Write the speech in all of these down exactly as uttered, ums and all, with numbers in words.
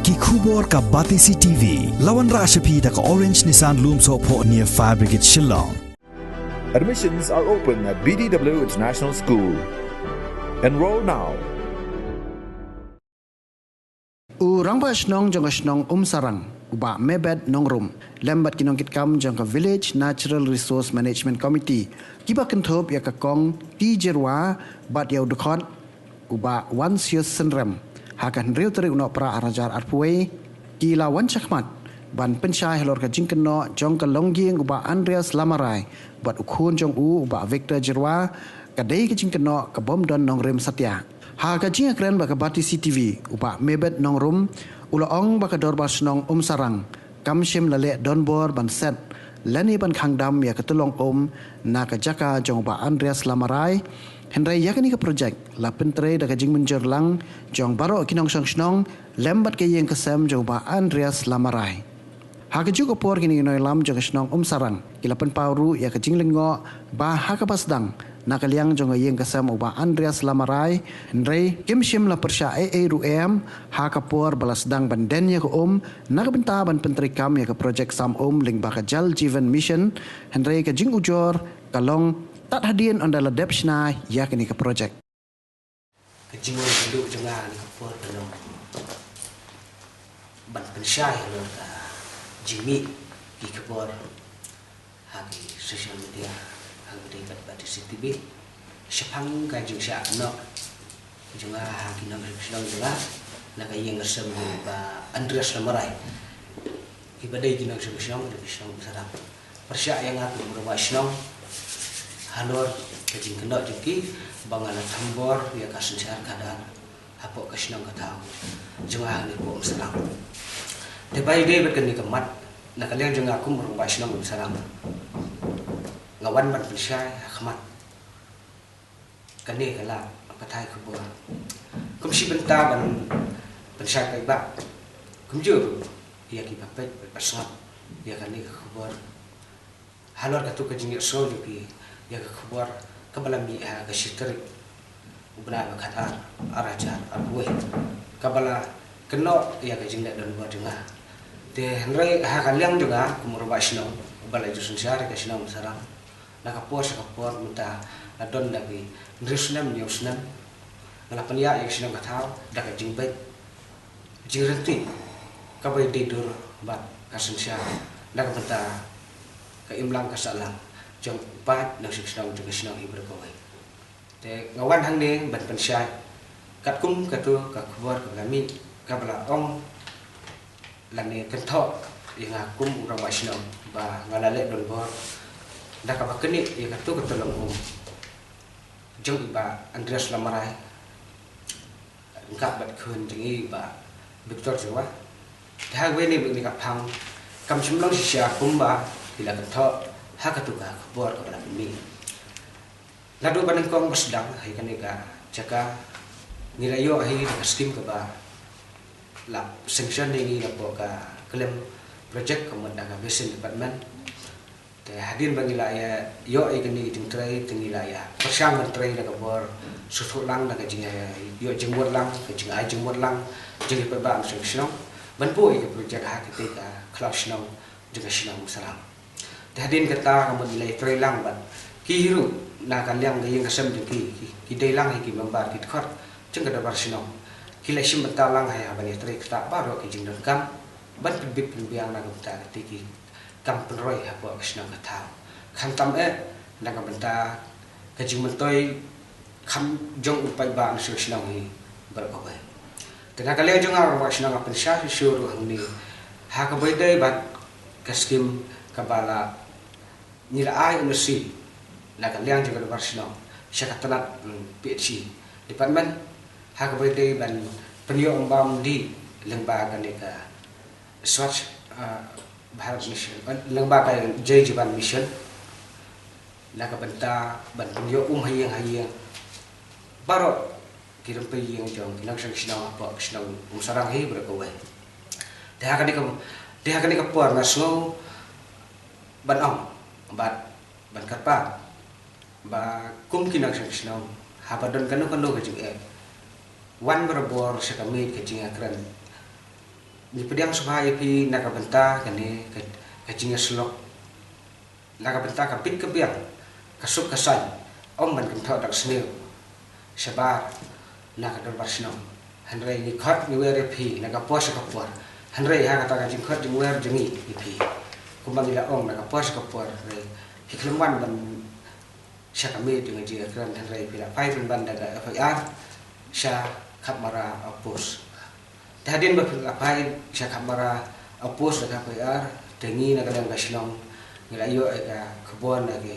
Ki khubor ka Batesi T V. La wanrah sha phi da ka Orange Nissan Lumsohphoh near Fire Brigade Shillong. Admissions are open at B D W International School. Enroll now. U Rangbah Shnong jong ka Shnong Umsarang, u Bah Mebet Nongrum, lem bad ki nongkitkam jong ka Village Natural Resource Management Committee, kiba kynthup ïa ka Kong T Jyrwa bad ïa u dkhot u Bah Wansius Synrem, ha ka hynriew tarik u Nohprah arhajar arphew wei, ki la wan shakhmat ban pynshai halor ka jingkynnoh jong ka longïing u Bah Andreas Lamarai bad u khun jong u, u Bah Victor Jyrwa, ka dei ka jingkynnoh ka bym don nongrim satia. Ha ka jingïakren bad ka Batesi T V, u Bah Mebet Nongrum u la ong ba ka Dorbar Shnong Umsarang kam shym la leh donbor ban set lane ban khang dam ïa ka tyllong um na ka jaka jong u Bah Andreas Lamarai, hynrei ïa kane ka projek la pyntrei da ka jingmynjur lang jong baroh ki nongshong shnong lem bad ka ïing ka sem jong u Bah Andreas Lamarai. Ha kajuh ka por kine ki nongïalam jong ka Shnong Umsarang ki la pynpaw ruh ïa ka jinglyngngoh ba ha kaba sdang na ka liang jong ka ïing ka sem u Bah Andreas Lamarai, hynrei kim shym la pyrshah ei ei ruh em ha ka por ba la sdang ban den ïa ka um na ka bynta ban pyntreikam ïa ka projek sam um lyngba ka Jal Jeevan Mission, hynrei ka jingujor ka long tad hadien ynda la dep shna ïa kane ka projek. Ka jingwan kynduh jong nga ha kane ka por ka long ban pynshai halor ka jingmih ki khubor ha ki social media, ha kaba ïadei bad Batesi T V shaphang ka jingshah kynnoh jong nga ha ki nongshong shnong jong nga na ka ïing ka sem jong u Bah Andreas Lamarai, kiba dei ki nongshong shnong jong ka Shnong Umsarang. Pyrshah ïa nga kum u Rangbah Shnong halor ka jingkynnoh jong ki ba nga la thombor ïa ka synshar khadar hapoh ka shnong ka thaw jong nga hangne hapoh Umsarang. Te ba ïadei bad kane ka mat, na ka liang jong nga kum u Rangbah Shnong Umsarang, nga wan ban pynshai ha khmat kane ka lad pathai khubor. Kum shi bynta ban pynshai paidbah, kumjuh ruh ïa kiba peit bad ba sngap ïa kane ka khubor halor katto ka jingïohsngew jong ki ïa ka khubor kaba la mih ha ka shi tarik u bnai ba khatar, arhajar arphew wei, kaba la kynnoh ïa ka jingleh donbor jong nga. Te hynrei ha ka liang jong nga kum u Rangbah Shnong uba la ju synshar ïa ka Shnong Umsarang na ka por sha ka por, mynta la don da ki hynriew snem, hynñiew snem, nga la pynïaid ïa ka shnong ka thaw da ka jingbit, jingryntih kaba ïadei dur bad ka synshar na ka bynta ka imlang ka sahlang jong u paid nongshong shnong jong ka shnong hi baroh kawei. Te nga wan hangne ban pynshai katkum katto ka khubor kaba la mih, kaba la ong lane kynthoh ïa nga kum u Rangbah Shnong ba nga la leh donbor da kaba knieh ïa katto ka tyllong um jong i Bah Andreas Lamarai ryngkat bad khun jong i Bah Victor Jyrwa. Te ha kawei ne bad kane ka phang kam shym long shisha kumba ki la kynthoh ha katto ka khubor kaba la pynmih. Naduh ba nyngkong ba sdang ha kane ka jaka ngi la ïoh hi da ka skim kaba la sanction ïa ngi napoh ka khlem project ka mut da ka Basin Department. Te hadien ba ngi la ïa ïoh ïa kane ka jingtrei te ngi la ïa pyrshang ban trei da ka bor sngewthuh lang, da ka jingïoh jingmut lang, ka jingai jingmut lang jong ki paidbah nongshong shnong ban buh ïa ka project ha katei ka khlaw shnong jong ka shnong Umsarang. Te hadien kata ka mut ngi la ïa trei lang bad ki hi ruh na ka liang ka ïing ka sem jong ki, ki, ki dei lang hi ki member, ki dkhot jong ka dorbar shnong. Ki la shim bynta lang ha ïa ban ïa trei kata baroh ki jingdonkam ban pynbit pynbiang na ka bynta katei ki kam pynroi hapoh ka shnong ka thaw, khamtam eh na ka bynta ka jingmyntoi kham jong u paidbah nongshong shnong hi baroh kawei. Te na ka liang jong nga u rangbah shnong nga pynshai shuh shuh ruh hangne ha kaba ïadei bad ka skim kaba la ngi la ai u nasi na ka liang jong ka dorbar shnong sha ka tnat, mm, P H E department ha kaba ïadei ban pynïoh bam dih lyngba kane ka Swachh, ah, Bharat Mission, eh, lyngba ka Jal Jeevan Mission, na ka bynta ban pynïoh um ha ïing ha ïing baroh ki rympei ïing jong ki nongshong shnong hapoh ka shnong Umsarang hi baroh kawei. Te ha kane ka, te ha kane ka por nga sngew ban ong bad ban kyrpad ba kum ki nongshong shnong haba don kano kano ka jingeh, wan barabor sha ka miej ka jingïakren Ngi pdiang sngewbha ïa phi na ka bynta kane ka, ka jingïasyllok, na ka bynta ka bit ka biang, ka suk ka saiñ, ym ban kynthoh dak sniew shabar na ka dorbar shnong. Hynrei ngi khot ngi wer ïa phi na ka por sha ka por. Hynrei ha kata ka jingkhot jingwer jong ngi ïa phi, kumba ngi la ong na ka por sha ka por, hynrei phi khlem wan ban sha ka miet jong ka jingkren, hynrei phi la phai pynban da ka F I R sha Khamara Outpost. Te hadien ba phi la phai sha Khamara Outpost da ka F I R, te ngi na ka liang ka shnong ngi la ïoh ïa ka khubor na ki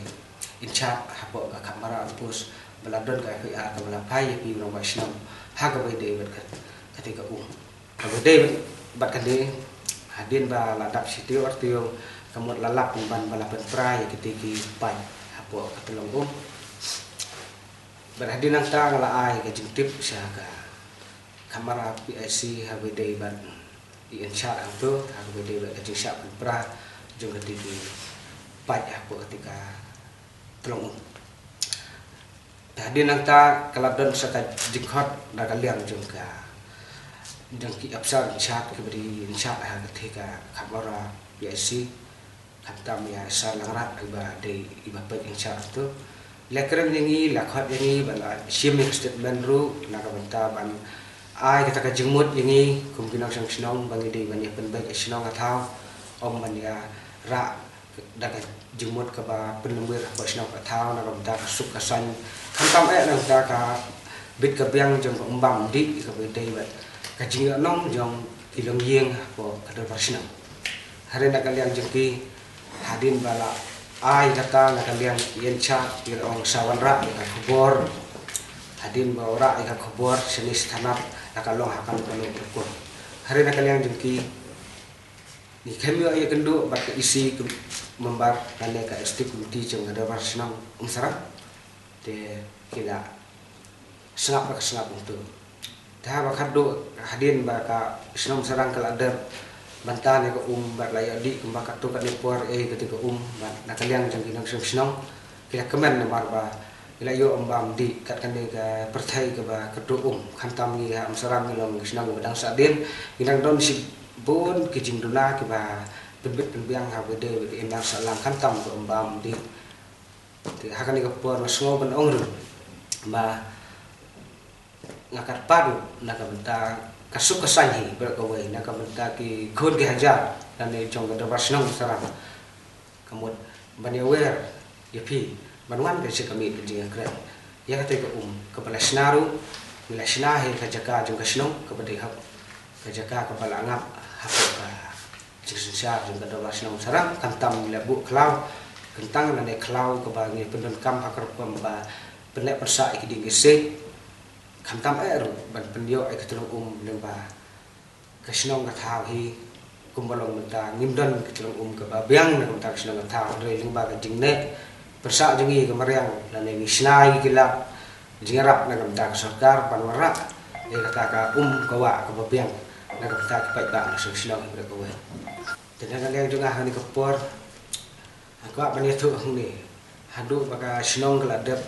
in charge hapoh ka Khamara Outpost ba la don ka F I R kaba la phai ïa phi u rangbah shnong ha kaba ïadei bad ka, kata ka um. Kaba ïadei bad kane, hadien ba la dap shi taïew ar taïew, ka mut la lap pynban ba la pynpra ïa kiti ki paip hapoh ka tyllong um. Bad hadien nangta nga la ai ka jingtip sha ka Khamara P I C ha kaba ïadei bad i in charge hangto ha kaba ïadei bad ka jingshah pynpra jong kati ki paip hapoh kati ka tyllong um. Te hadien nangta ka la don sa ka jingkhot na ka liang jong ka, jong ki ophisar in charge kiba dei in charge ha kata ka Khamara P I C, khamtam ïa i Sar Langrat iba dei iba peit in charge hangto. La kren ïa ngi, la khot ïa ngi, ba la shim ïa ka statement ruh na ka bynta ban ai kata ka jingmut ïa ngi kum ki nongshong shnong ba ngi dei ban ïa pynbeit ïa shnong ka thaw, ym ban ïa rah da ka jingmut kaba pynlyngngoh hapoh shnong ka thaw na ka bynta ka suk ka saiñ. Khamtam eh na ka bynta ka bit ka biang jong ka um bam dih kaba ïadei bad ka jingïohnong jong ki longïing hapoh ka dorbar shnong. Hynrei na ka liang jong ki, hadien ba la ai kata na ka liang ki in charge ki la ong sa wanrah ïa ka khubor. Hadien ba wanrah ïa ka khubor shane sha thana la ka long ha kano kano ka rukom. Hynrei na ka liang jong ki, ngi khlem ïoh ïakynduh bad ka E C, ki member lane ka executive committee jong ka dorbar shnong Umsarang. Te ki la sngap da ka sngap hangto. Te haba khatduh hadien ba ka shnong Umsarang ka la dep ban tan ïa ka um bad la ïoh dih kumba katto katne por ïa kata ka um, bad na ka liang jong ki nongshong shnong ki la kmen namar ba ngi la ïoh um bam dih kat kane ka pyrthei kaba khatduh um. Khamtam ngi ha Umsarang ngi long ka shnong kaba dang sahdien, ngi dang don shibun ki jingduna kiba pynbit pynbiang ha kaba ïadei bad ka imlang sahlang khamtam ka um bam dih. Te ha kane ka por nga sngew ban ong ruh ba nga kyrpad ruh na ka bynta ka suk ka saiñ hi baroh kawei, na ka bynta ki khun ki hajar lane jong ka dorbar shnong Umsarang, ka mut ban ïawer ïa phi ban wan peit sha ka miet ka jingïakren ïa kata ka um kaba la shna ruh. Ngi la shna hi ka jaka jong ka shnong kaba dei hok, ka jaka kaba la ngap hapoh ka jingsynshar jong ka dorbar shnong Umsarang. Khamtam ngi la buh khlaw kyntang lane khlaw kaba ngi pyndonkam ha ka rukom ba pynleh pynsah ïa ki dieng ki siej. Khamtam eh ruh ban pynïoh ïa ka tyllong um lyngba ka shnong ka thaw hi. Kumba long mynta ngim don ka tyllong um kaba biang na ka bynta ka shnong ka thaw, hynrei lyngba ka jingneh pynsah jong ngi ka mariang lane ngi shna ïa ki lad jingïarap na ka bynta ka sorkar ban wanrah ïa kata ka um ka wah kaba biang na ka bynta ki paidbah nongshong shnong hi baroh kawei. Te na ka liang jong nga ha kane ka por, nga kwah ban ïathuh hangne, haduh ba ka shnong ka la dep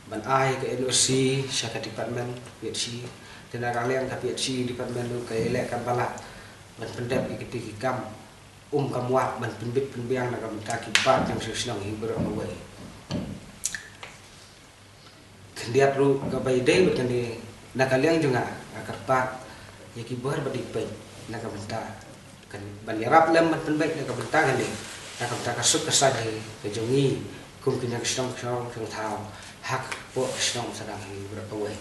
ban ai ka N O C sha ka department P H E, te na ka liang ka P H E department ruh ka ïaleh katba lah ban pyndep ïa kiti ki kam um kam wah ban pynbit pynbiang na ka bynta ki paid nongshong shnong hi baroh kawei. Khyndiat ruh kaba ïadei bad kane, na ka liang jong nga, nga kyrpad ïa ki bor ba dei peit na ka bynta kan ban ïarap lem ban pynbeit na ka bynta kane, na ka bynta ka suk ka saiñ hi ka jong ngi kum ki nongshong shnong shnong thaw hapoh ka shnong Umsarang hi baroh kawei.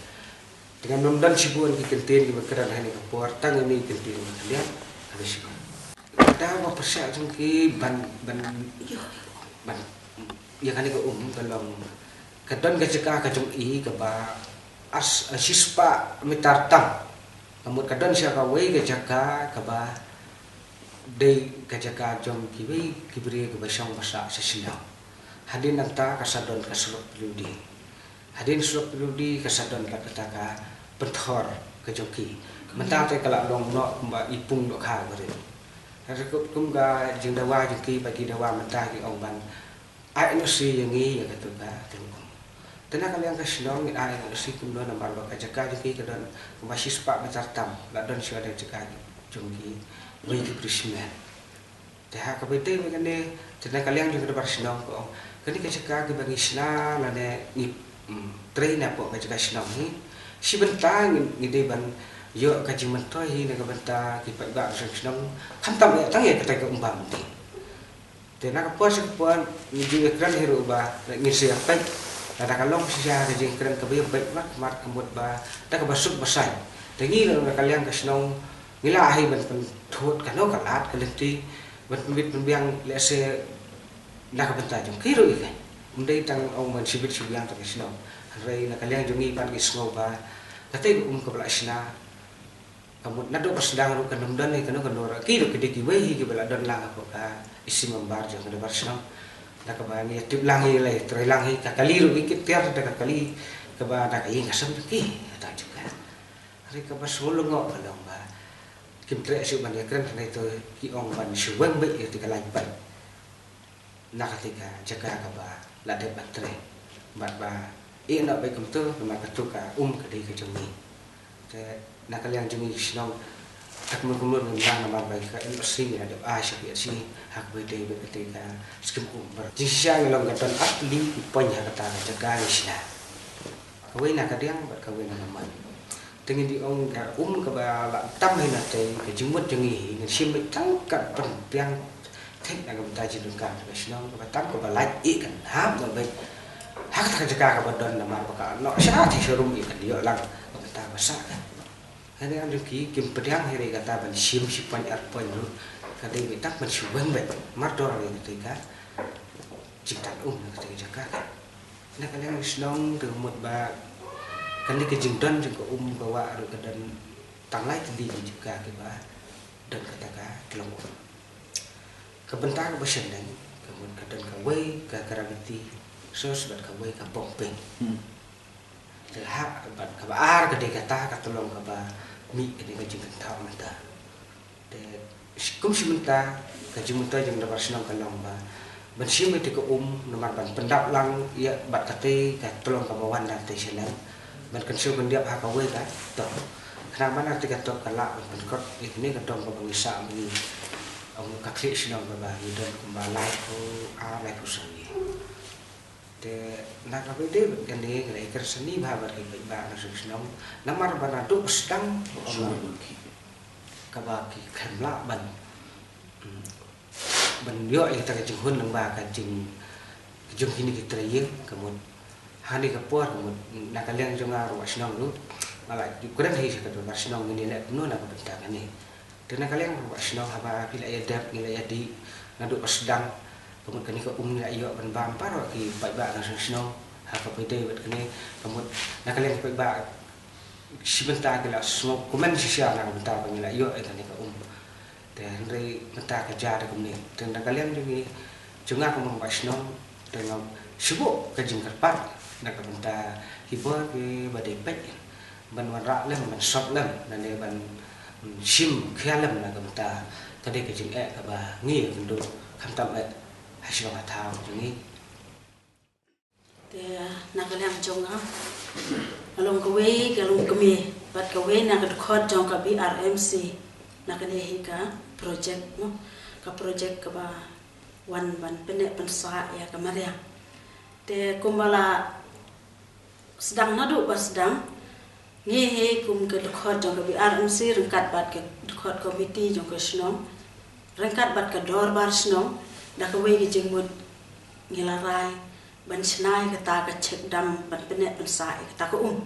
Te ngam don shibun ki kyntien kiba kren ha kane ka por, tang ine i kyntien ba khyndiat. Khublei shibun. Ka daw ba pyrshah jong ki ban, ban, ban ïa kane ka um ka long, ka don ka jaka ka jong i kaba ar, shispah mitar tam. Ka mut ka don sha kawei ka jaka kaba dei ka jaka jong kiwei ki briew kiba shong ba sah sha shnong. Hadien nangta ka sa don ka surok P W D. Hadien surok P W D ka sa don pat kata ka pynthor ka jong ki. Mynta te ka la long noh kumba i pung dohkha barit. Hynrei kum ka jingdawa jong ki, ba ki dawa mynta ki ong ban ai N O C ïa ngi ïa katu ka tyllong um. Te na ka liang ka shnong ngin ai N O C kumno namar ba ka jaka jong ki ka don kumba shispah mitar tam, la don shuwa da jaka jong jong ki wei ki briew shimet. Te ha kaba ïadei bad kane, te na ka liang jong ka dorbar shnong ka ong, kane ka jaka kaba ngi shna lane ngi, mm, trei na poh ka jaka shnong hi, shi bynta ngi, ngi dei ban ïoh ka jingmyntoi hi na ka bynta ki paidbah shnong, khamtam ïa tang ïa kata ka um bam ding. Te na ka por sha ka por ngi ju ïakren hi ruh ba ngin sa ïa peit, lada ka long shisha ka jingkren kaba ïa beit mat mat ka mut ba da kaba suk ba saiñ. Te ngi na ka liang ka shnong ngi lah hi ban pynthut kano ka lad ka lynti ban pynbit pynbiang lehse na ka bynta jong ki ruh ïa ka. Ym dei tang ong ban shibit shibiang tang ka shnong. Hynrei na ka liang jong ngi pat ngi sngew ba katei ka um kaba la shna ka mut naduh ba sdang ruh kan ym don hi kano kano ruh, ki ruh ki dei kiwei hi kiba la don lang hapoh ka isi member jong ka dorbar shnong. Da kaba ngi tip lang hi, la trei lang hi, ka kali ruh ngi kit tiar da ka kali kaba na ka ïing ka sem ki ha ta jaka. Hynrei kaba sngewlyngngoh ka long ba kim treh shuh ban ïakren, hynrei to ki ong ban shu weng beit ïa kata ka lain paip na kata ka jaka kaba la dep ban trei. Bad ba ïeh noh beit kumto namar katu ka um ka dei ka jong ngi. Te na ka liang jong ngi ki shnong, kumno kumno ngi nang namar ba ka N O C ngi la dep ai sha P H E ha kaba ïadei bad kata ka skim um. Jingshisha ngi long ka don artylli ki point ha kata ka jaka ngi shna. Kawei na ka diang bad kawei na ka mon. Te ngi dei ong ka um kaba la tam hi na tei ka jingmut jong ngi hi, ngin shim beit tang ka pynbiang thik na ka bynta jingdonkam ka shnong, kaba tam kaba lait ïa kan hap na beit ha kata ka jaka kaba don namar ba ka noh sha thei sha rum ïa kan ïoh lang ka bynta ba sah ka. Hynrei ang jong ki kim pdiang hi re kata ban shim shi point ar point ruh, ka dei beit tang ban shu weng beit mar dor ïa kata ka jingtan um na kata ka jaka. Na ka liang shnong te mut ba kane ka jingdon jong ka um ka wah ruh ka don tang lai tylli ki jaka kiba don kata ka tlong um. Ka bynta kaba shaneng ka mut ka don kawei ka gravity source bad kawei ka pumping. Hmm. Te ha bad kaba ar ka dei kata ka tlong kaba mih kane ka jingkynthoh mynta. Te kum shi mynta ka jingmyntoi jong ka dorbar shnong ka long ba ban shim ïa ka um namar ban pyndap lang ïa bad kata ka tlong kaba wan da te shaleng ban kynshew kyndiap ha kawei ka top. Khnang ba na te ka top ka lah ban pynkut ïa kane ka dong kaba ngi sah ba ngi ong ka khlieh shnong kaba ngi don kumba laiphew ar laiphew saw ngi. Te na kaba ïadei bad kane ngi la ïakren sani bha bad ki paidbah na shnong shnong namar ba naduh sdang kaba ki khlem lah ban, hmm, ban ïoh ïa kata ka jinghun lyngba ka jing, ka jong kine ki trai ïing ka mut. Hangne ka por ka mut na ka liang jong nga ruh shnong ruh nga la ju kren hi sha ka dorbar shnong ngin ïaleh kumno na ka bynta kane. Te na ka liang ruh shnong haba phi la ïa dep ngi la ïa dih naduh ba sdang ka mut kane ka um ngi la ïoh ban bam baroh ki paidbah na shnong shnong ha kaba ïadei bad kane ka mut na ka liang ki paidbah shi bynta ki la sngew kumne shisha na ka bynta ba ngi la ïoh ïa kane ka um. Te hynrei mynta ka jia da kumne te na ka liang jong ngi jong nga kum u rangbah shnong te nga shu buh ka jingkyrpad na ka bynta ki bor kiba dei peit ban wanrah lem ban sot lem lane ban, mm, shim khia lem na ka bynta ka dei ka jingeh kaba ngi ïakynduh khamtam eh ha shnong ha thaw jong ngi. Te na ka liang jong nga ka long kawei ka long kmie bad kawei na ka dkhot jong ka B R M C na kane hi ka project, no, ka project kaba wan ban pynneh pynsah ïa ka mariang. Te kumba la sdang naduh ba sdang ngi hi kum ka dkhot jong ka B R M C ryngkat bad ka dkhot komiti jong ka shnong ryngkat bad ka dorbar shnong da kawei ka jingmut ngi la rai ban shna ïa kata ka check dam ban pynneh pynsah ïa kata ka um.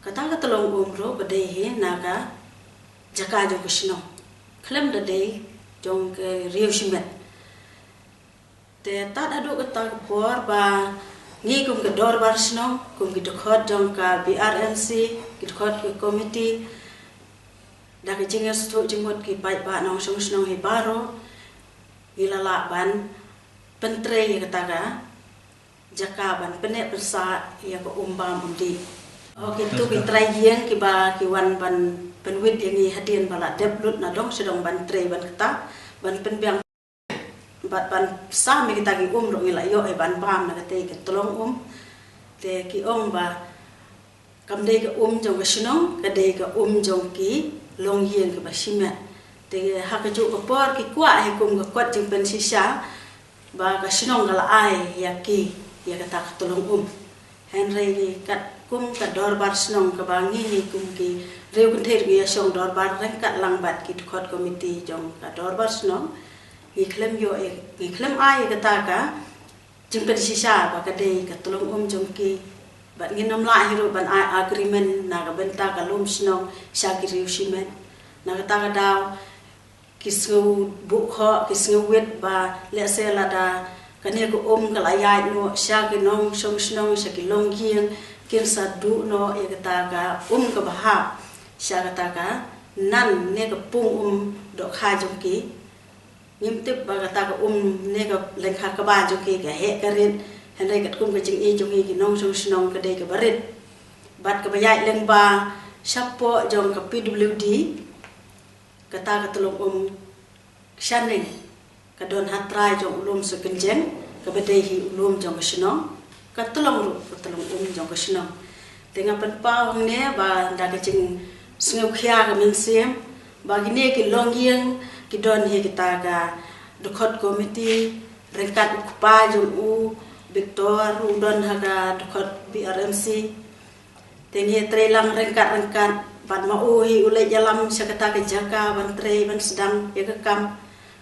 Kata ka tlong um ruh ka dei hi na ka jaka jong ka shnong khlem da dei jong ka riew shimet. Te tad haduh kata ka por ba ngi kum ka dorbar shnong kum ki dkhot jong ka B R M C ki dkhot ki komiti da ka jingïasngewthuh jingmut ki paidbah nongshong shnong hi baroh ngi la lah ban pyntrei ïa kata ka jaka ban pynneh pynsah ïa ka um bam um dih. Kito ki trai ïing kiba ki wan ban pynwit ïa ngi hadien ba la dep lut na dong sha dong ban trei ban kta ban pynbiang bad ban sam ïa kita ki um ruh ngi la ïoh ïa ban bam na kata ka tlong um. Te ki ong ba kam dei ka um jong ka shnong ka dei ka um jong ki longïing kiba shimet. Te ha kajuh ka por ki kwah hi kum ka kot jingpynshisha ba ka shnong ka la ai ïa ki ïa kata ka tlong um. Hynrei kat kum ka dorbar shnong kaba ngi hi kum ki riew kynthei ngi ïa shong dorbar ryngkat lang bad ki dkhot komiti jong ka dorbar shnong, ngi khlem ïoh ïa, ngi khlem ai ïa kata ka jingpynshisha ba ka dei ka tlong um jong ki. Bad ngin ym lah hi ruh ban ai agreement na ka bynta ka lum shnong sha ki riew shimet. Na kata ka daw ki sngew buh khoh, ki sngew wit ba lehse lada kane ka um ka la ïaid noh sha ki nongshong shnong, sha ki longïing, kin sa duh noh ïa kata ka um kaba hap sha kata ka nan ne ka pung um dohkha jong ki. Ngim tip ba kata ka um ne ka lyngkha kaba jong ki ka heh ka rit, hynrei katkum ka jingïeit jong ngi ki nongshong shnong ka dei kaba rit. Bad kaba ïaid lyngba shapoh jong ka P W D, kata ka tlong um shaneng ka don ha trai jong u lum Sokynjeng, kaba dei hi u lum jong ka shnong, ka tlong ruh ka tlong um jong ka shnong. Te nga pynpaw hangne ba da ka jingsngewkhia ka mynsiem ba kine ki longïing ki don hi kita ka dkhot komiti ryngkat u kpa jong u Victor u don ha ka dkhot B R M C. Te ngi trei lang ryngkat ryngkat bad ma u hi u leit ïalam sha kata ka jaka ban trei ban sdang ïa ka kam.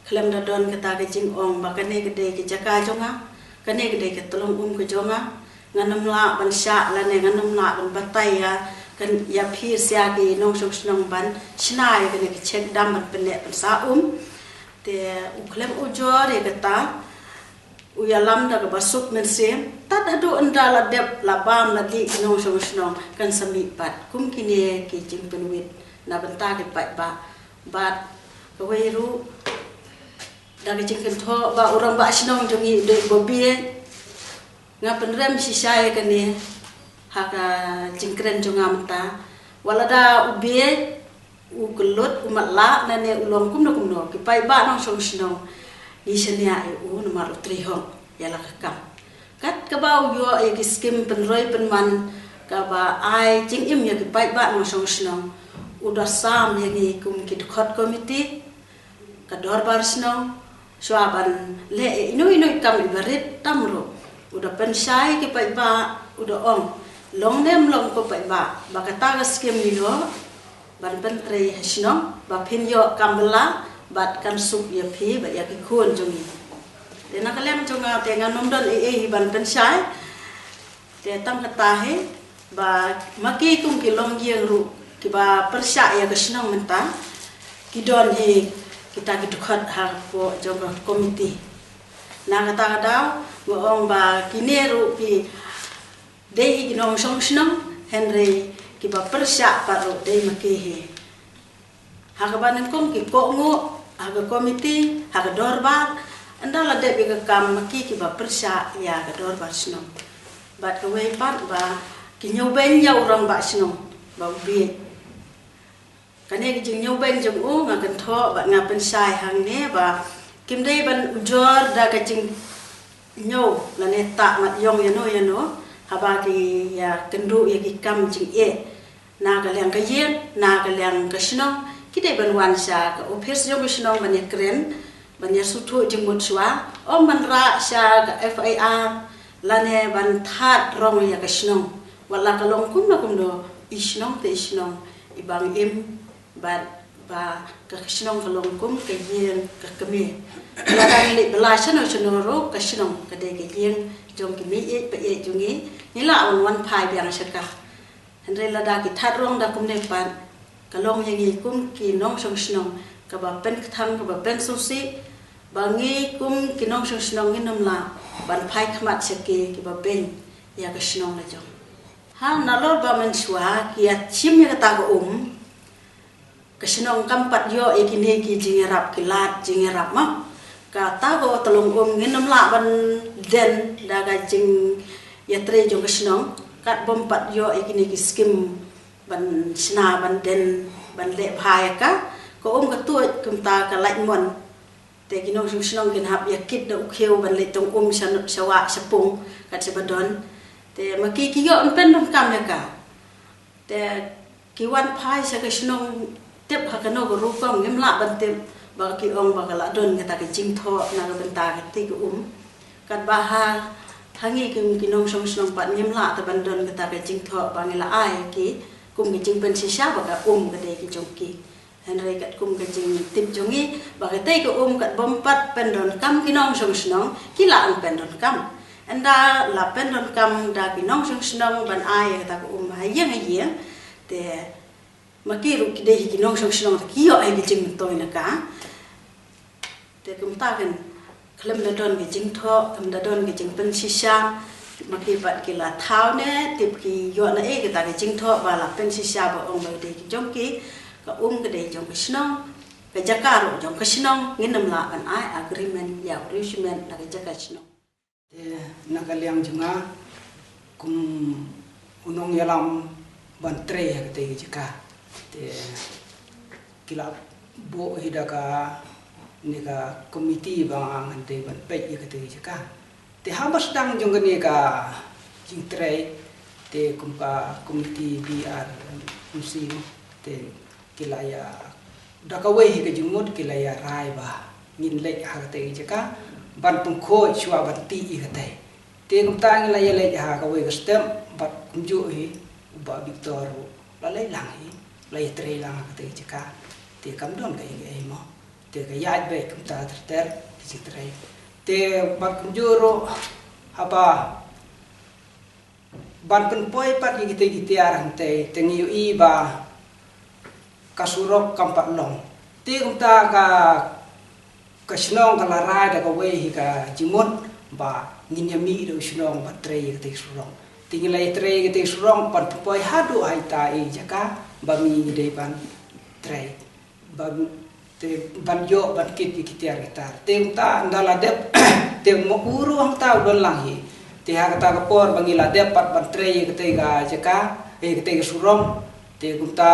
Khlem da don kata ka jingong ba kane ka dei ka jaka jong nga, kane ka dei ka tlong um ka jong nga. Ngan ym lah ban shah lane ngan ym lah ban batai ïa kan ïa phi sha ki nongshong shnong ban shna ïa kane ka check dam ban pynneh pynsah um. Te u khlem ujor ïa kata, u ïalam da kaba suk mynsiem, tad haduh ynda la dep la bam la dih ki nongshong shnong kan sa mih pat kum kine ki jingpynwit na bynta ki paidbah. Bad kawei ruh da ka jingkynthoh ba u rangbah shnong jong ngi u dei u ba bieit. Nga pynrem shisha ïa kane ha ka jingkren jong nga mynta. Wat lada u bieit, u kyllut, u matlah, nane u long kumno kumno, ki paidbah nongshong shnong ngi shaniah ïa u namar u trei hok ïa la ka kam. Kat kaba u ïoh ïa ki skim pynroi pynman kaba ai jingim ïa ki paidbah nongshong shnong, u da sam ïa ngi kum ki dkhot komiti, ka dorbar shnong, shuwa ban leh ïa ino ino i kam iba rit tam ruh, u da pynshai ki paidbah, u da ong, long ne ym long ko paidbah ba kata ka skim ngi ïoh ban pyntrei ha shnong ba phin ïoh kam bylla bad kan suk ïa phi bad ïa ki khun jong ngi. Te na ka liang jong nga te ngan ym don ei ei hi ban pynshai. Te tang kata hi ba ma ki kum ki longïing ruh kiba pyrshah ïa ka shnong mynta ki don hi kita ki dkhot hapoh jong ka komiti. Na kata ka daw nga ong ba kine ruh ki dei hi ki nongshong shnong, hynrei kiba pyrshah pat ruh dei ma ki hi. Ha kaba nyngkong ki kohnguh ha ka komiti, ha ka dorbar, ynda la dep ïa ka kam ma ki kiba pyrshah ïa ka dorbar shnong. Bad kawei pat ba ki ñiewbeiñ ïa u rangbah shnong ba u bieit. Kane ka jingñiewbeiñ jong u nga kynthoh bad nga pynshai hangne ba kim dei ban ujor da ka jingñiew lane tah mat ïong ïano ïano haba ki ïa kynduh ïa ki kam jingeh. Na ka liang ka ïing, na ka liang ka shnong, ki dei ban wan sha ka ophis jong ka shnong ban ïa kren, ban ïa sngewthuh jingmut shuwa, ym ban rah sha ka F I R, lane ban thad rong ïa ka shnong. Wat la ka long kumno kumno, i shnong te i shnong, i bang im, bad ba ka shnong ka long kum ka ïing ka kmie. Lada ngi leit bylla shano shano ruh, ka shnong ka dei ka ïing jong ki mei ïeit pa ïeit jong ngi, ngi lah ban wan phai biang sha ka. Hynrei lada ki thad rong da kumne pat, ka long ïa ngi kum ki nongshong shnong kaba pynkthang kaba pynsngewsih, ba ngi kum ki nongshong shnong ngin ym lah ban phai khmat sha ki kiba beiñ ïa ka shnong la jong. Ha nalor ba mynshuwa ki ïa shim ïa kata ka um, ka shnong kam pat ïoh ïa kine ki jingïarap, ki lad jingïarap ma. Kata ka tlong um ngin ym lah ban den da ka jingïatrei jong ka shnong, kat bym pat ïoh ïa kine ki skim ban shna ban den ban leh bha ïa ka. Ka um ka tuid kumta ka lait mon. Te ki nongshong shnong kin hap ïa kit da u khiew ban leit tong um sha, sha wah sha pung kat shaba don. Te ma ki ki ïoh ban pyndonkam ïa ka. Te ki wan phai sha ka shnong tip ha kano ka rukom, ngim lah ban tip ba ki ong ba ka la don kata ka jingthoh na ka bynta ka tei ka um. Katba ha, ha ngi ki, ki nongshong shnong pat ngim lah te ban don kata ka jingthoh ba ngi la ai ki kum ka jingpynshisha ba ka um ka dei ka jong ki. Hynrei katkum ka jingtip jong ngi ba ka tei ka um kat bym pat pyndonkam ki nongshong shnong, ki la ong pyndonkam. Ynda la pyndonkam da ki nongshong shnong ban ai kata ka um ha ïing ha ïing, te ma ki ruh ki dei hi ki nongshong shnong te ki ïoh hi ki jingmyntoi na ka. Te kumta kan khlem da don ki jingthoh, khlem da don ki jingpynshisha, ma ki pat ki la thaw ne tip ki ïoh na e kata ki jingthoh ba la pynshisha ba ong ba dei ki jong ki, ka um ka dei jong ka shnong, ka jaka ruh jong ka shnong, ngin ym lah ban ai agreement ïa u riewshimet na ka jaka shnong. Te na ka liang jong nga kum u nongïalam ban trei ha katei ka jaka. Te ki la buh hi da kane ka komiti ba nga ngan dei ban peit ïa katei ka jaka. Te haba sdang jong kane ka jingtrei te kum ka komiti B R M C te ki la ïa, da kawei hi ka jingmut ki la ïa rai ba ngin leit ha katei ka jaka ban pynkhuid shuwa ban tih ïa katei. Te kumta ngi la ïa leit ha kawei ka step bad kumjuh hi u Bah Victor u la leit lang hi, la ïa trei lang ha katei ka jaka. Te kam don kaei kaei mo. Te ka ïaid beit kumta ter ter ka jingtrei. Te bad kumjuh ruh haba ban pynpoi pat ïa kitei ki tiar hangtei te ngi ïohi ba ka surok kam pat long. Te kumta ka, ka shnong ka la rai da kawei hi ka jingmut ba ngin ïa mih da u shnong ban trei ïa katei surok. Te ngi la ïa trei ïa katei surok ban pynpoi haduh ha ita i jaka ba ngi dei ban trei. Ban, te ban ïoh ban kit ïa ki tiar ki tar. Te kumta ynda la dep te ma u ruh hangta u don lang hi. Te ha kata ka por ba ngi la dep pat ban trei ïa katei ka jaka, ïa katei ka surok. Te kumta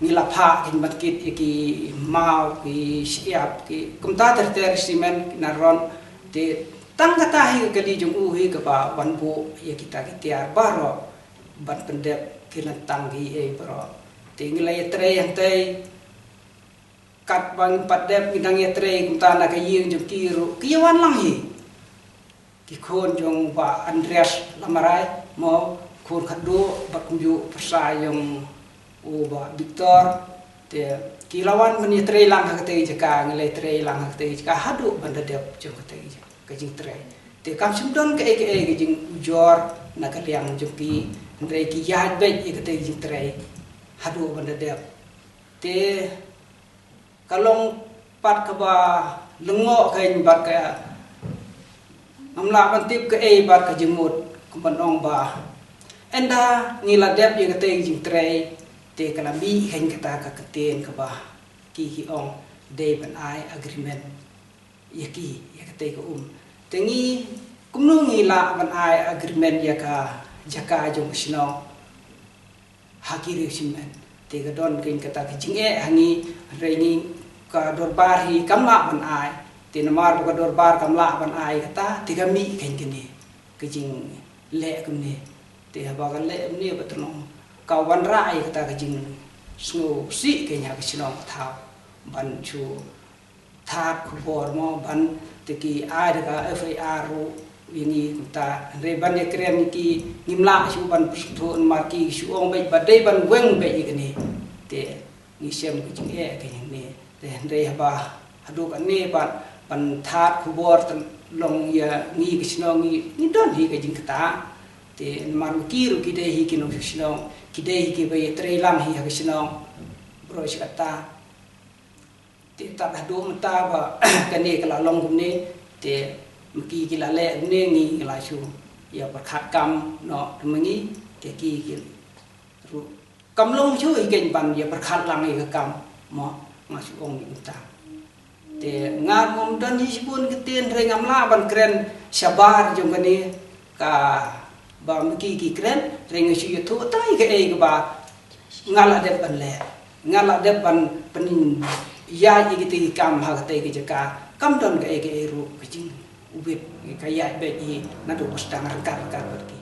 ngi la phah kein ban kit ïa ki maw, ki shyiap, ki kumta ter ter, simen, ki naron. Te tang kata hi ka kali jong u hi kaba wan buh ïa kita ki tiar baroh ban pyndep ki lyntang kiei baroh. Te ngi la ïa trei hangtei katba ngim pat dep ngi dang ïa trei kumta na ka ïing jong ki ruh ki ïa wan lang hi. Ki khun jong Bah Andreas Lamarai mo, khun khatduh bad kumjuh pyrsa jong u Bah Victor. Te ki la wan ban ïa trei lang ha katei jaka, ngi la ïa trei lang ha katei jaka haduh ban da dep jong katei jaka, ka jingtrei. Te kam shym don kaei kaei ka jingujor na ka liang jong ki, hynrei ki ïaid beit ïa katei jingtrei haduh ban da dep. Te ka long pat kaba lyngngoh kein bad ka ngam lah ban tip kaei bad ka jingmut kumban ong ba ynda ngi la dep ïa katei jingtrei te ka la mih kein kata ka ktien kaba ki ki ong dei ban ai agreement ïa ki ïa katei ka um. Te ngi kumno ngi lah ban ai agreement ïa ka jaka jong ka shnong ha ki riewshimet. Te ka don kein kata ka jingeh ha ngi, hynrei ngi ka dorbar hi kam lah ban ai. Te namar ba ka dorbar kam lah ban ai kata te ka mih kein kane ka jingleh kumne. Te haba ka leh kumne ba tnong ka wanrah ïa kata ka jingsngewsih kein ha ka shnong ka thaw ban shu thad khubor mo ban te ki ai da ka F I R ruh ïa ngi kumta. Hynrei ban ïa kren ïa ki ngim lah shuh ban pynsngewthuh namar ki shu ong beit ba dei ban weng beit ïa kane. Te ngi shem ka jingeh ka jingeh. Te hynrei haba haduh kane ban, ban thad khubor te long ïa ngi ka shnong ngi, ngi don hi ka jingkata. Te namar ma ki ruh ki dei hi ki nongshong shnong, ki dei hi kiba ïa trei lang hi ha ka shnong. Baroh shi katta. Te tad haduh mynta ba kane ka la long kumne, te ma ki ki la leh kumne ngi la shu ïa pyrkhat kam noh te ma ngi, te ki ki ruh kam long shuh hi kein ban ïa pyrkhat lang ïa ka kam mo, nga shu ong ïa mynta. Te nga ngam don hi shibun ktien hynrei ngam lah ban kren shabar jong kane kaba ma ki ki kren, hynrei nga shu ïathuh tang ïa kaei kaba nga la dep ban leh, nga la dep ban pynïaid ïa kitei ki kam ha katei ka jaka, kam don kaei kaei ruh ka jingwit ka ïaid beit hi naduh ba sdang ryngkat ryngkat bad ki.